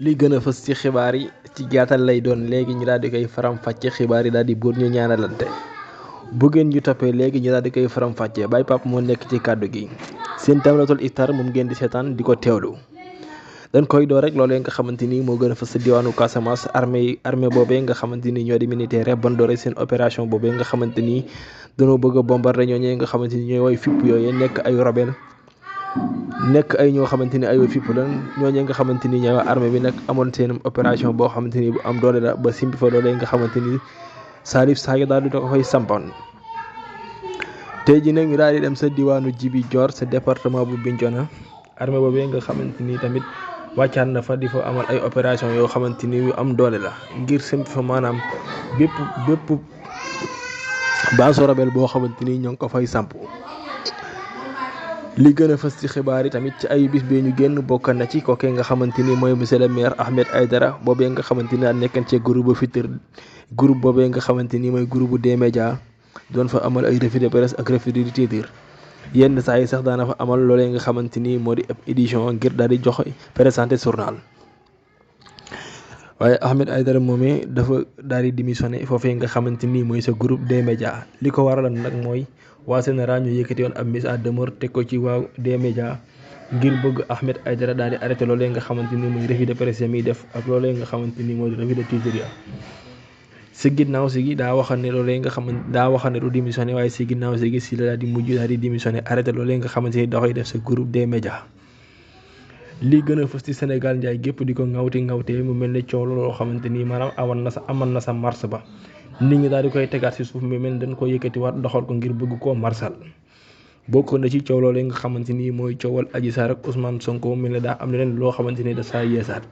li gën a fës ci xibaar yi ci gàttal lay doon léegi ñu daal di koy faram-fàcce xibaar yi daal di buur ñu ñaanalante bu ngeen ñu toppee léegi ñu daal di koy faram-fàccee Baye Pape moo nekk ci kàddu gi seen Tamratul Iftar moom ngeen di seetaan di ko teewlu. dañ koy door rek loolee nga xamante ni moo gën a fës sa diwaanu Casamance armée boobee nga xamante ni ñoo di militaire ban doore seen opération boobee nga xamante ni dañoo bëgg a bombarder ñooñee nga xamante ni ñooy way fipp yooyee nekk ay rebelle nekk ay ñoo xamante ni ay way fipp lan ñooñee nga xamante ni ñooy armée bi nag amoon seen opération boo xamante ni bu am doole la ba simbi fa loolee nga xamante ni Salif Sadio daal di ko fay sampan tey ji nag ñu daal di dem sa diwaanu Djibi Dior sa département bu Bignona armée boobee nga xamante ni tamit wàccaat na fa di fa amal ay opération yoo xamante ni yu am doole la ngir simp fa maanaam bépp base rebelle boo xamante ni ñoo ngi ko fay samp li gën a fës ci xibaar yi tamit ci ay bis bee ñu génn bokk na ci kookee nga xamante ni mooy monsieur le maire Ahmed Aïdara boobee nga xamante ni daal nekkan ci groupe Futurs groupe boobee nga xamante ni mooy groupe des médias doon fa amal ay revue de presse ak revue de titre yenn saa yi sax daana fa amal loolee nga xamante ni moo di ab édition ngir daal di jox présenté journal waaye Ahmed Aïdara moomee dafa daal di démissionné foofee nga xamante ni mooy sa groupe des médias li ko waraloon nag mooy waa Sénégal ñu yëkkati woon ab mise à demeure teg ko ci waaw des médias ngir bëgg Ahmed Aïdara daal di arrêté loolee nga xamante ni mooy revue de presse yi muy def ak loolee nga xamante ni moo di revue de titre ya si ginnaaw si gi daa waxal ne loolee nga xamante daa waxal ne du démissionné waaye si ginnaaw si gi si la daal di mujj daal di démissionné arrêté loolee nga xamante ni da koy def sa groupe des médias lii gën a fës ci Sénégal njaay gépp di ko ŋawtee mu mel ne coow loo xamante ni maanaam amoon na sa mars ba nit ñi daal di koy tegaat ci suuf mu mel ne dañ ko yëkkatiwaat doxal ko ngir bëgg koo marsal bokk na ci coow loolee nga xamante ni mooy coowal Adji Sarr ak Ousmane Sonko mel ne daa am leneen loo xamante ni da saa yeesaat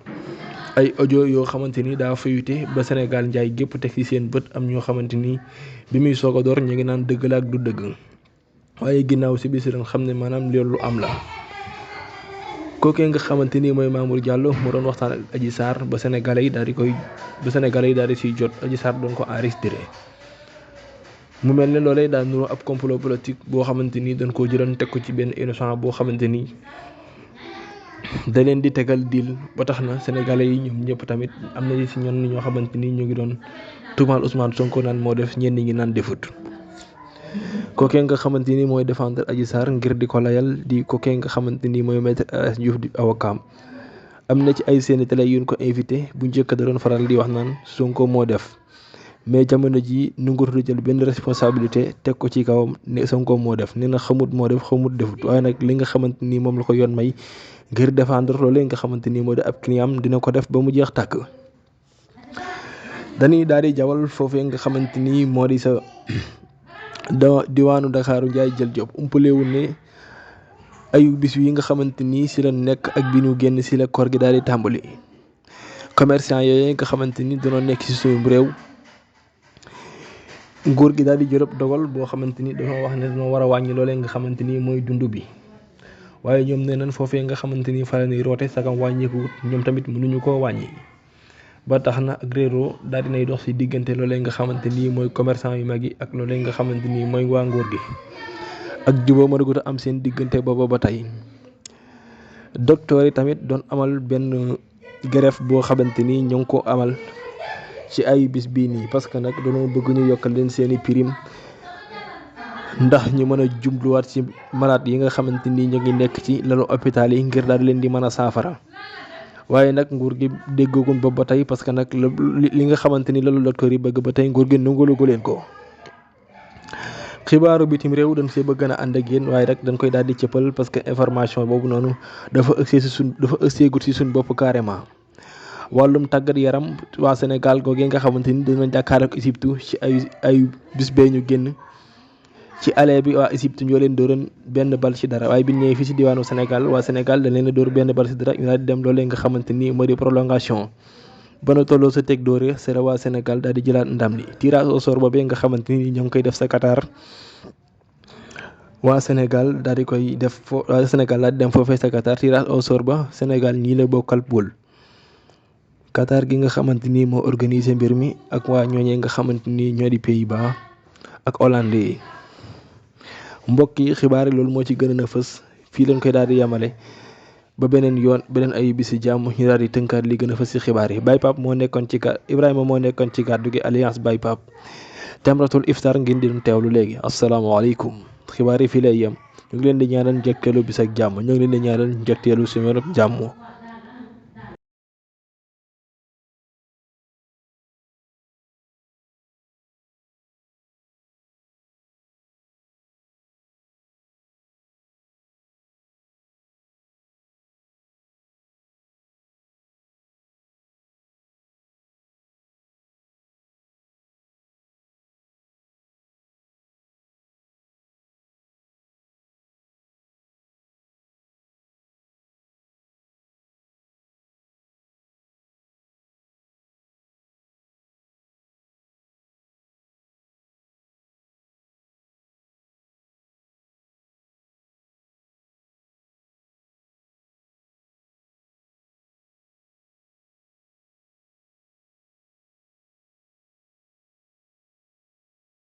ay audio yoo xamante ni daa fayute ba Sénégal njaay gépp teg ci seen bët am ñoo xamante ni bi muy soog a door ñu ngi naan dëgg la ak du dëgg waaye ginnaaw ci bis ren xam ne maanaam loolu lu am la kookee nga xamante ni mooy Mamour Diallo mu doon waxtaan ak Adji Sarr ba Sénégalais yi daal di siy jot Adji Sarr doon ko enregistré mu mel ne loolee daal nuroo ab complot politique boo xamante ni dañ koo jëloon teg ko ci benn innocent boo xamante ni da leen di tegal deal ba tax na Sénégalais yi ñoom ñëpp tamit am na ci ñoo xamante ni ñu ngi doon tuumaal Ousmane Sonko naan moo def ñenn ñi naan defut kookee nga xamante ni mooy défendre Adji Sarr ngir di ko layal di kookee nga xamante ni mooy maître El Hadji Diouf di avocat am na ci ay seeni télé yuñ ko invité bu njëkk da doon faral di wax naan Sonko moo def mais jamono ji nungutu jël benn responsabilité teg ko ci kawam ne Sonko moo def nee na xamut moo def xamut defut waaye nag li nga xamante ni moom la ko yoon may ngir défendre loolu nga xamante ni moo di ab client dina ko def ba mu jeex tàkk dañuy daal di jawal foofee nga xamante ni moo di sa diwaanu Dakaaru Njaay jël job umpalewul ne ayu bis yi nga xamante ni si la nekk ak bi ñu génn si la koor gi daal di tàmbali commerçant yooyu nga xamante ni dañoo nekk si suñu réew nguur gi daal di jërëb dogal boo xamante ni dañoo wax ne dañoo war a wàññi loolee nga xamante ni mooy dund bi waaye ñoom nee nañ foofee nga xamante ni fa la ñuy roote sagam wàññeekuwut ñoom tamit mënuñu koo wàññi ba tax na ak réeroo daal dinay dox ci diggante loolee nga xamante ni mooy commerçant yu mag yi ak loolee nga xamante ni mooy waa nguur gi ak jubóo ma dugg am seen diggante booba ba tey docteur yi tamit doon amal benn grève boo xamante ni ñoo ngi ko amal ci ay bis bii nii parce que nag dañoo bëgg ñu yokkal leen seeni prime ndax ñu mën a jubluwaat ci malade yi nga xamante ni ñu ngi nekk ci lalu hôpital yi ngir daal leen di mën a saafara waaye nag nguur gi déggagun ba ba tey parce que nag li nga xamante ni lalu docteur yi bëgg ba tey nguur gi nangalugu leen ko xibaaru bitim réew dañ see bëgg a ànd ak yéen waaye rek dañ koy daal di cëppal parce que information boobu noonu dafa ëgseegut ci suñ bopp carrément wàllum tàggat yaram waa Sénégal googee nga xamante ni dina jàkkaar ak Égypte ci ay bis bee ñu génn ci aller bi waa Égypte ñoo leen dóoroon benn bal ci dara waaye bi ñëwee fii ci diwaanu Sénégal waa Sénégal dañ leen a dóor benn bal ci dara ñu daal di dem loolee nga xamante ni moo di prolongation ba na tolloo sa teg dóore c'est waa Sénégal daal di jëlaat ndam li tirage au sort boobee nga xamante ni ñoo ngi koy def sa Qatar waa Sénégal daal di koy def waa Sénégal daal di dem foofee sa Qatar tirage au sort ba Sénégal ñii la bokkal pool Qatar gi nga xamante ni moo organisé mbir mi ak waa ñooñee nga xamante ni ñoo di Pays-Bas ak Hollande yi mbokk yi xibaar yi loolu moo ci gën a fës fii lañ koy daal di yamale ba beneen yoon beneen ay bisi jàmm ñu daal di tënkaat li gën a fës ci xibaar yi. Baye Pape moo nekkoon ci Ibrahima moo nekkoon ci kàddu gi Alliance Baye Pape Jamratul Iftar ngeen di teewlu léegi. asalaamaaleykum xibaar yi fii lay yem ñu ngi leen di ñaanal njëkkeelu bis ak jàmm ñu ngi leen di ñaanal njëkkeelu semaine jàmm.